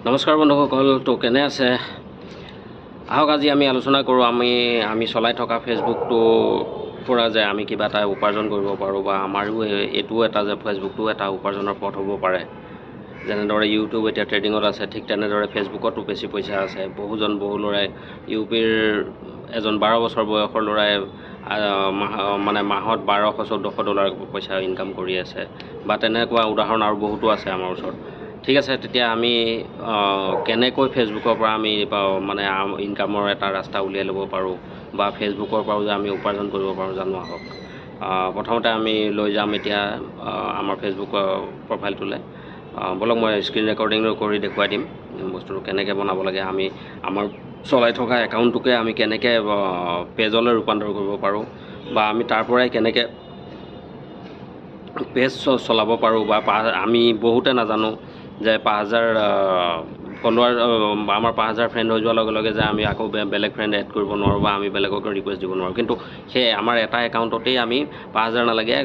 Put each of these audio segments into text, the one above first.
নমস্কাৰ বন্ধুসকল, তো কেনে আছে? আহক আজি আমি আলোচনা কৰোঁ আমি আমি চলাই থকা ফেচবুকটোৰ পৰা যে আমি কিবা এটা উপাৰ্জন কৰিব পাৰোঁ বা আমাৰো এইটোও এটা যে ফেচবুকটোও এটা উপাৰ্জনৰ পথ হ'ব পাৰে। যেনেদৰে ইউটিউব এতিয়া ট্ৰেণ্ডিঙত আছে, ঠিক তেনেদৰে ফেচবুকতো বেছি পইচা আছে। বহুজন বহু ল'ৰাই, ইউ পিৰ এজন 12 বছৰ বয়সৰ ল'ৰাই মাহ মানে মাহত 1200, 1400 ডলাৰ পইচা ইনকাম কৰি আছে বা তেনেকুৱা উদাহৰণ আৰু বহুতো আছে আমাৰ ওচৰত। ঠিক আছে, তেতিয়া আমি কেনেকৈ ফেচবুকৰ পৰা আমি মানে ইনকামৰ এটা ৰাস্তা উলিয়াই ল'ব পাৰোঁ বা ফেচবুকৰ পৰাও যে আমি উপাৰ্জন কৰিব পাৰোঁ, জানো আহক। প্ৰথমতে আমি লৈ যাম এতিয়া আমাৰ ফেচবুকৰ প্ৰফাইলটোলৈ। ব'লক, মই স্ক্ৰীণ ৰেকৰ্ডিং কৰি দেখুৱাই দিম বস্তুটো কেনেকৈ বনাব লাগে। আমি আমাৰ চলাই থকা একাউণ্টটোকে আমি কেনেকৈ পেজলৈ ৰূপান্তৰ কৰিব পাৰোঁ বা আমি তাৰ পৰাই কেনেকৈ পেজ চলাব পাৰোঁ বা আমি বহুতে নাজানো যে 5000 ফলোৱাৰ, আমাৰ 5000 ফ্ৰেণ্ড হৈ যোৱাৰ লগে লগে যে আমি আকৌ বেলেগ ফ্ৰেণ্ড এড কৰিব নোৱাৰোঁ বা আমি বেলেগক ৰিকুৱেষ্ট দিব নোৱাৰোঁ। কিন্তু সেই আমাৰ এটা একাউণ্টতেই আমি 5000 নালাগে,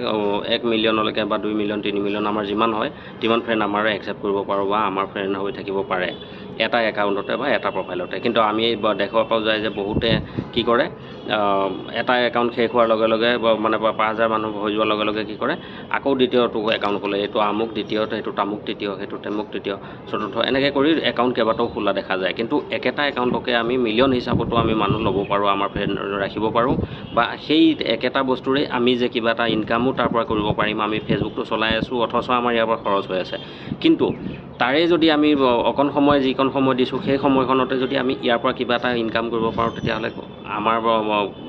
1 মিলিয়নলৈকে বা 2 মিলিয়ন, 3 মিলিয়ন, আমাৰ যিমান হয় তিমান ফ্ৰেণ্ড আমাৰ একচেপ্ট কৰিব পাৰোঁ বা আমাৰ ফ্ৰেণ্ড হৈ থাকিব পাৰে এটা একাউণ্টতে বা এটা প্ৰফাইলতে। কিন্তু আমি দেখুৱা পোৱা যায় যে বহুতে কি কৰে, এটা একাউণ্ট শেষ হোৱাৰ লগে লগে, মানে 5000 মানুহ হৈ যোৱাৰ লগে লগে কি কৰে, আকৌ দ্বিতীয়টো একাউণ্ট খোলে। এইটো আমুক, দ্বিতীয়টো সেইটো তামুক, তৃতীয় সেইটো তেমুক, তৃতীয়, চতুৰ্থ, এনেকৈ কৰি একাউণ্ট কেইবাটাও খোলা দেখা যায়। কিন্তু একেটা একাউণ্টকে আমি মিলিয়ন হিচাপতো আমি মানুহ ল'ব পাৰোঁ, আমাৰ ফ্ৰেণ্ড ৰাখিব পাৰোঁ বা সেই একেটা বস্তুৰেই আমি যে কিবা এটা ইনকামো তাৰ পৰা কৰিব পাৰিম। আমি ফেচবুকটো চলাই আছোঁ, অথচ আমাৰ ইয়াৰ পৰা খৰচ হৈ আছে। কিন্তু তাৰে যদি আমি অকণ সময়, যিকণ সময় দিছোঁ, সেই সময়কণতে যদি আমি ইয়াৰ পৰা কিবা এটা ইনকাম কৰিব পাৰোঁ, তেতিয়াহ'লে আমাৰ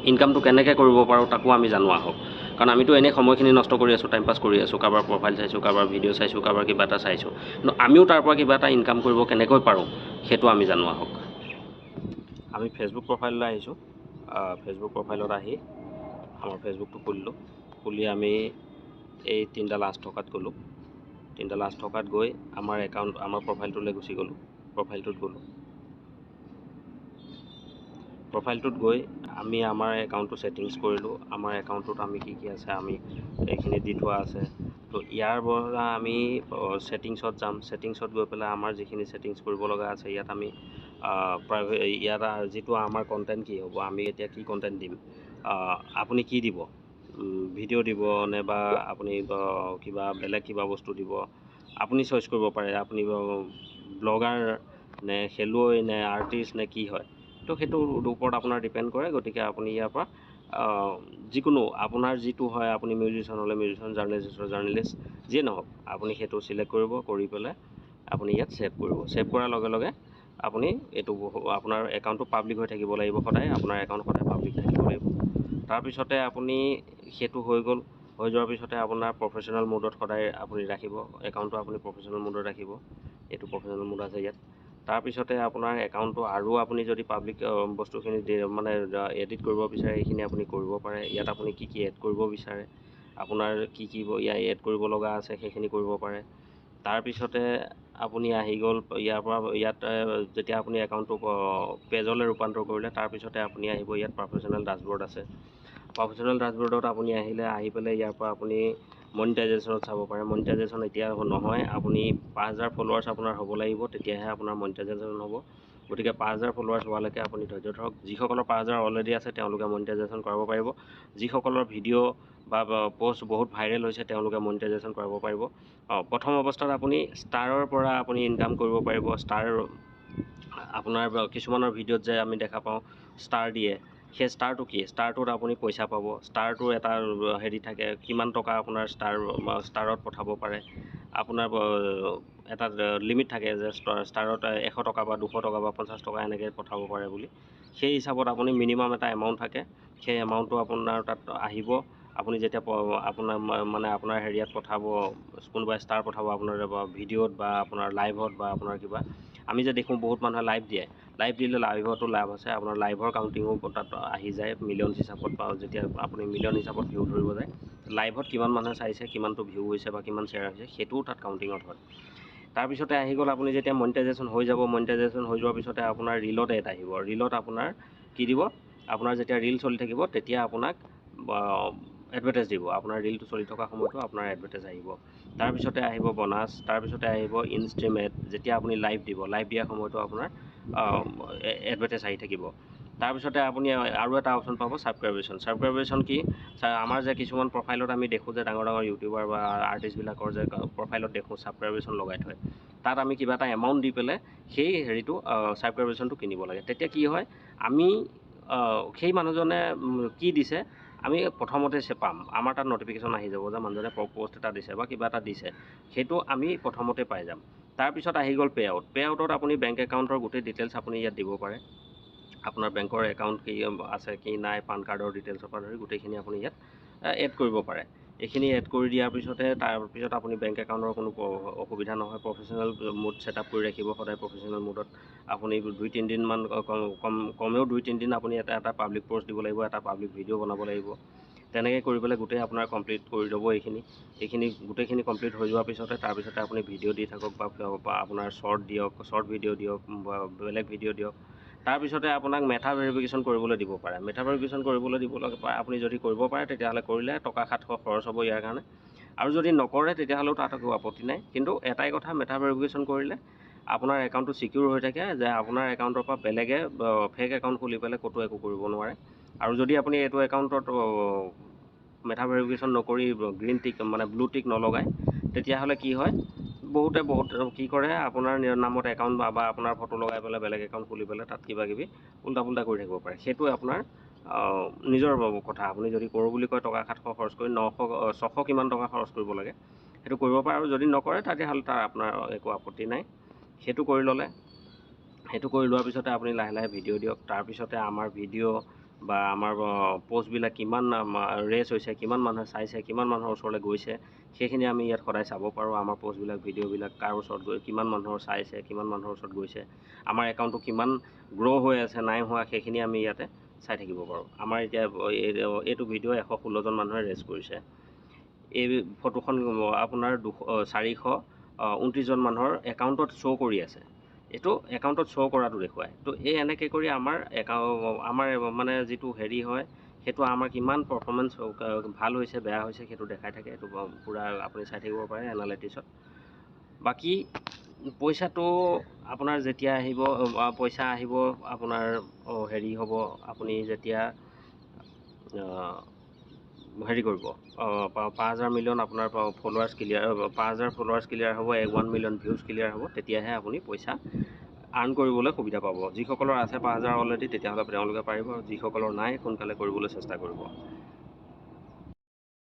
ইনকামটো কেনেকৈ কৰিব পাৰোঁ তাকো আমি জানো আহক। কাৰণ আমিতো এনেই সময়খিনি নষ্ট কৰি আছোঁ, টাইম পাছ কৰি আছোঁ, কাৰোবাৰ প্ৰফাইল চাইছোঁ, কাৰোবাৰ ভিডিঅ' চাইছোঁ, কাৰোবাৰ কিবা এটা চাইছোঁ। কিন্তু আমিও তাৰ পৰা কিবা এটা ইনকাম কৰিব কেনেকৈ পাৰোঁ, সেইটো আমি জানো আহক। আমি ফেচবুক প্ৰফাইললৈ আহিছোঁ। ফেচবুক প্ৰফাইলত আহি আমাৰ ফেচবুকটো খুলিলোঁ। খুলি আমি এই তিনিটা লাষ্ট থকাত গ'লোঁ। তিনিটা লাষ্ট থকাত গৈ আমাৰ একাউণ্ট, আমাৰ প্ৰফাইলটোলৈ গুচি গ'লোঁ। প্ৰফাইলটোত গ'লোঁ। প্ৰফাইলটোত গৈ আমি আমাৰ একাউণ্টটো ছেটিংছ কৰিলোঁ। আমাৰ একাউণ্টটোত আমি কি কি আছে, আমি এইখিনি দি থোৱা আছে। তো ইয়াৰ পৰা আমি ছেটিংছত যাম। ছেটিংছত গৈ পেলাই আমাৰ যিখিনি ছেটিংছ কৰিব লগা আছে, ইয়াত আমি প্ৰাইভেট, ইয়াত যিটো আমাৰ কণ্টেণ্ট কি হ'ব, আমি এতিয়া কি কণ্টেণ্ট দিম, আপুনি কি দিব, ভিডিঅ' দিব নে বা আপুনি কিবা বেলেগ কিবা বস্তু দিব, আপুনি চইচ কৰিব পাৰে। আপুনি ব্লগাৰ নে খেলুৱৈ নে আৰ্টিষ্ট নে কি হয়, তো সেইটোৰ ওপৰত আপোনাৰ ডিপেণ্ড কৰে। গতিকে আপুনি ইয়াৰ পৰা যিকোনো আপোনাৰ যিটো হয়, আপুনি মিউজিচিয়ান হ'লে মিউজিচিয়ান, জাৰ্নেলিষ্ট হ'লে জাৰ্নেলিষ্ট, যিয়ে নহওক, আপুনি সেইটো চিলেক্ট কৰিব। কৰি পেলাই আপুনি ইয়াত ছেভ কৰিব। ছেভ কৰাৰ লগে লগে আপুনি এইটো আপোনাৰ একাউণ্টটো পাব্লিক হৈ থাকিব লাগিব সদায়। আপোনাৰ একাউণ্ট সদায় পাব্লিক থাকিব লাগিব। তাৰপিছতে আপুনি সেইটো হৈ গ'ল। হৈ যোৱাৰ পিছতে আপোনাৰ প্ৰফেচনেল মোডত সদায় আপুনি ৰাখিব একাউণ্টটো। আপুনি প্ৰফেচনেল মোডত ৰাখিব। এইটো প্ৰফেচনেল মোড আছে ইয়াত। তাৰপিছতে আপোনাৰ একাউণ্টটো আৰু আপুনি যদি পাব্লিক বস্তুখিনি মানে এডিট কৰিব বিচাৰে, সেইখিনি আপুনি কৰিব পাৰে। ইয়াত আপুনি কি কি এড কৰিব বিচাৰে, আপোনাৰ কি কি ইয়াত এড কৰিব লগা আছে, সেইখিনি কৰিব পাৰে। তাৰপিছতে আপুনি আহি গ'ল ইয়াৰ পৰা। ইয়াত যেতিয়া আপুনি একাউণ্টটো পেজলৈ ৰূপান্তৰ কৰিলে, তাৰপিছতে আপুনি আহিব ইয়াত প্ৰফেচনেল ডাছবৰ্ড আছে। প্ৰফেচনেল ডাছবৰ্ডত আপুনি আহিলে, আহি পেলাই ইয়াৰ পৰা আপুনি মনিটাইজেশ্যনত চাব পাৰে। মনিটাইজেশ্যন এতিয়া নহয়, আপুনি 5000 ফলোৱাৰ্ছ আপোনাৰ হ'ব লাগিব, তেতিয়াহে আপোনাৰ মনিটাইজেশ্যন হ'ব। গতিকে 5000 ফলোৱাৰ্ছ হোৱালৈকে আপুনি ধৈৰ্য ধৰক। যিসকলৰ 5000 অলৰেডি আছে, তেওঁলোকে মনিটাইজেশ্যন কৰাব পাৰিব। যিসকলৰ ভিডিঅ' বা প'ষ্ট বহুত ভাইৰেল হৈছে, তেওঁলোকে মনিটাইজেশ্যন কৰাব পাৰিব। প্ৰথম অৱস্থাত আপুনি ষ্টাৰৰ পৰা আপুনি ইনকাম কৰিব পাৰিব। ষ্টাৰ আপোনাৰ কিছুমানৰ ভিডিঅ'ত যে আমি দেখা পাওঁ ষ্টাৰ দিয়ে, সেই ষ্টাৰটো কি? ষ্টাৰটোত আপুনি পইচা পাব। ষ্টাৰটোৰ এটা হেৰি থাকে, কিমান টকা আপোনাৰ ষ্টাৰত পঠাব পাৰে। আপোনাৰ এটা লিমিট থাকে যে ষ্টাৰত 100 টকা বা 200 টকা বা 50 টকা এনেকৈ পঠাব পাৰে বুলি। সেই হিচাপত আপুনি মিনিমাম এটা এমাউণ্ট থাকে, সেই এমাউণ্টটো আপোনাৰ তাত আহিব। আপুনি যেতিয়া আপোনাৰ মানে আপোনাৰ হেৰিয়াত পঠাব, কোনোবাই ষ্টাৰ পঠাব আপোনাৰ ভিডিঅ'ত বা আপোনাৰ লাইভত বা আপোনাৰ কিবা, আমি যে দেখোঁ বহুত মানুহে লাইভ দিয়ে, লাইভ দিলে লাইভতো লাভ আছে। আপোনাৰ লাইভৰ কাউণ্টিঙো তাত আহি যায় মিলিয়নছ হিচাপত বা যেতিয়া আপুনি মিলিয়ন হিচাপত ভিউ ধৰিব যায়, লাইভত কিমান মানুহে চাইছে, কিমানটো ভিউ হৈছে বা কিমান শ্বেয়াৰ হৈছে, সেইটোও তাত কাউণ্টিঙত হয়। তাৰপিছতে আহি গ'ল আপুনি যেতিয়া মনিটাইজেশ্যন হৈ যাব, মনিটাইজেশ্যন হৈ যোৱাৰ পিছতে আপোনাৰ ৰিলত এড আহিব। ৰিলত আপোনাৰ কি দিব? আপোনাৰ যেতিয়া ৰিল চলি থাকিব, তেতিয়া আপোনাক এডভাৰটাইজ দিব। আপোনাৰ ৰিলটো চলি থকা সময়তো আপোনাৰ এডভাৰটাইজ আহিব। তাৰপিছতে আহিব বনাছ, তাৰপিছতে আহিব ইনষ্ট্ৰীম এড। যেতিয়া আপুনি লাইভ দিব, লাইভ দিয়াৰ সময়তো আপোনাৰ এডভাৰটাইজ আহি থাকিব। তাৰপিছতে আপুনি আৰু এটা অপশ্যন পাব, ছাবস্ক্ৰাইবেশ্যন। ছাবস্ক্ৰাইবেশ্যন কি? আমাৰ যে কিছুমান প্ৰফাইলত আমি দেখোঁ যে ডাঙৰ ডাঙৰ ইউটিউবাৰ বা আৰ্টিষ্টবিলাকৰ যে প্ৰফাইলত দেখোঁ ছাবস্ক্ৰাইবেশ্যন লগাই থয়, তাত আমি কিবা এটা এমাউণ্ট দি পেলাই সেই হেৰিটো ছাবস্ক্ৰাইবেশ্যনটো কিনিব লাগে। তেতিয়া কি হয়, আমি সেই মানুহজনে কি দিছে আমি প্ৰথমতে পাম, আমাৰ তাত নটিফিকেশ্যন আহি যাব যে মানুহজনে পষ্ট এটা দিছে বা কিবা এটা দিছে, সেইটো আমি প্ৰথমতে পাই যাম। তাৰপিছত আহি গ'ল পে আউট। পে আউটত আপুনি বেংক একাউণ্টৰ গোটেই ডিটেইলছ আপুনি ইয়াত দিব পাৰে। আপোনাৰ বেংকৰ একাউণ্ট কি আছে কি নাই, পান কাৰ্ডৰ ডিটেইলছৰ পৰা ধৰি গোটেইখিনি আপুনি ইয়াত এড কৰিব পাৰে। এইখিনি এড কৰি দিয়াৰ পিছতে তাৰপিছত আপুনি বেংক একাউণ্টৰ কোনো অসুবিধা নহয়। প্ৰফেচনেল মোড ছেট আপ কৰি ৰাখিব সদায়। প্ৰফেচনেল মোডত আপুনি 2-3 দিনমান, কমেও 2-3 দিন আপুনি এটা এটা পাব্লিক পষ্ট দিব লাগিব, এটা পাব্লিক ভিডিঅ' বনাব লাগিব। তেনেকৈ কৰি পেলাই গোটেই আপোনাৰ কমপ্লিট কৰি ল'ব এইখিনি। এইখিনি গোটেইখিনি কমপ্লিট হৈ যোৱাৰ পিছতে তাৰপিছতে আপুনি ভিডিঅ' দি থাকক বা আপোনাৰ শ্বৰ্ট দিয়ক, শ্বৰ্ট ভিডিঅ' দিয়ক বা বেলেগ ভিডিঅ' দিয়ক। তাৰপিছতে আপোনাক মেটা ভেৰিফিকেশ্যন কৰিবলৈ দিব পাৰে। মেটা ভেৰিফিকেশ্যন কৰিবলৈ দিবলৈ পাৰে, আপুনি যদি কৰিব পাৰে তেতিয়াহ'লে কৰিলে টকা 700 খৰচ হ'ব ইয়াৰ কাৰণে। আৰু যদি নকৰে তেতিয়াহ'লেও তাত একো আপত্তি নাই। কিন্তু এটাই কথা, মেটা ভেৰিফিকেশ্যন কৰিলে আপোনাৰ একাউণ্টটো ছিকিউৰ হৈ থাকে যে আপোনাৰ একাউণ্টৰ পৰা বেলেগে ফেক একাউণ্ট খুলি পেলাই ক'তো একো কৰিব নোৱাৰে। আৰু যদি আপুনি এইটো একাউণ্টত মেটা ভেৰিফিকেশ্যন নকৰি গ্ৰীণ টিক মানে ব্লু টিক নলগায়, তেতিয়াহ'লে কি হয়, বহুতে বহুত কি কৰে, আপোনাৰ নামত একাউণ্ট বা আপোনাৰ ফটো লগাই পেলাই বেলেগ একাউণ্ট খুলি পেলাই তাত কিবা কিবি উল্টা পুল্টা কৰি থাকিব পাৰে। সেইটো আপোনাৰ নিজৰ কথা। আপুনি যদি কৰোঁ বুলি কয়, টকা 700 খৰচ কৰি, 900, 600 কিমান টকা খৰচ কৰিব লাগে, সেইটো কৰিব পাৰে। আৰু যদি নকৰে তেতিয়াহ'লে তাৰ আপোনাৰ একো আপত্তি নাই। সেইটো কৰি ল'লে, সেইটো কৰি লোৱাৰ পিছতে আপুনি লাহে লাহে ভিডিঅ' দিয়ক। তাৰপিছতে আমাৰ ভিডিঅ' বা আমাৰ পষ্টবিলাক কিমান ৰেচ হৈছে, কিমান মানুহে চাইছে, কিমান মানুহৰ ওচৰলৈ গৈছে, সেইখিনি আমি ইয়াত সদায় চাব পাৰোঁ। আমাৰ পষ্টবিলাক, ভিডিঅ'বিলাক কাৰ ওচৰত গৈ কিমান মানুহৰ চাইছে, কিমান মানুহৰ ওচৰত গৈছে, আমাৰ একাউণ্টটো কিমান গ্ৰ' হৈ আছে নাই হোৱা, সেইখিনি আমি ইয়াতে চাই থাকিব পাৰোঁ। আমাৰ এতিয়া এইটো ভিডিঅ' 116জন মানুহে ৰেচ কৰিছে। এই ফটোখন আপোনাৰ 200, 429জন মানুহৰ একাউণ্টত শ্ব' কৰি আছে। এইটো একাউণ্টত শ্ব' কৰাটো দেখুৱায়। তো এই এনেকৈ কৰি আমাৰ আমাৰ মানে যিটো হেৰি হয়, সেইটো আমাৰ কিমান পাৰফৰ্মেঞ্চ ভাল হৈছে বেয়া হৈছে সেইটো দেখাই থাকে। এইটো পূৰা আপুনি চাই থাকিব পাৰে এনালাইটিছত। বাকী পইচাটো আপোনাৰ যেতিয়া আহিব, পইচা আহিব আপোনাৰ হেৰি হ'ব, আপুনি যেতিয়া হেৰি কৰিব, 5000 মিলিয়ন আপোনাৰ ফলোৱাৰ্ছ ক্লিয়াৰ, 5000 ফলোৱাৰ্ছ ক্লিয়াৰ হ'ব, 1 মিলিয়ন ভিউজ ক্লিয়াৰ হ'ব, তেতিয়াহে আপুনি পইচা আৰ্ণ কৰিবলৈ সুবিধা পাব। যিসকলৰ আছে 5000 অলৰেডি, তেতিয়াহ'লে তেওঁলোকে পাৰিব। যিসকলৰ নাই, সোনকালে কৰিবলৈ চেষ্টা কৰিব।